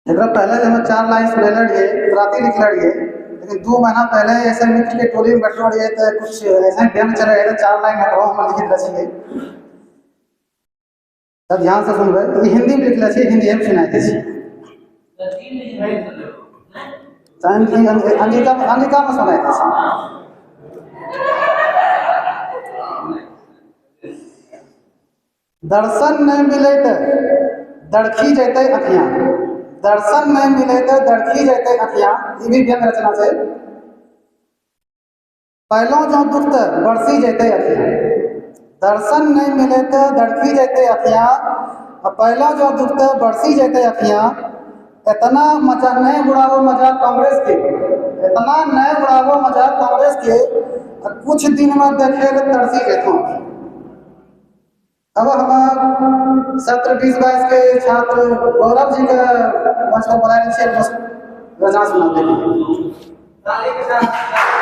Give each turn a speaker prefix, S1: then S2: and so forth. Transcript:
S1: एकरा पहले जे हम 4 लाइन सुनैले रहियै, राति लिखले रहियै, लेकिन 2 महीना पहले ऐसे मित्र के टोली में बैठलो रहियै तऽ कुछ ऐसे व्यंग चले रहै, तऽ 4 लाइन एकरो हम लिखि देले छियै। तऽ ध्यान से सुनबै। ई हिंदी में लिखले छियै, हिंदी में सुना दै छियै। तऽ अंगिका अंगिका में सुना दै छी। दर्शन नहीं मिले तऽ दरखी जैतै अखियाँ, दर्शन नहीं मिले तऽ दरखी जैतै अखियाँ। ई भी व्यंग रचना छै। पहलो जो दुख तऽ बरसी जैतै अखियाँ। दर्शन नहीं मिले तऽ दरखी जैतै अखियाँ, आ पहलो जो दुख तऽ बरसी जैतै अखियाँ। इतना मजा नहीं उड़ाबो मजाक कांग्रेस के, इतना नहीं उड़ाबो मजाक कांग्रेस के, आ कुछ दिन में देखे ले तरसी जैतों। अब हम सत्र 20-22 के छात्र गौरव जी के मंच पर बुला रहे छियै रचना सुनाबै के लिए।
S2: ताली के साथ।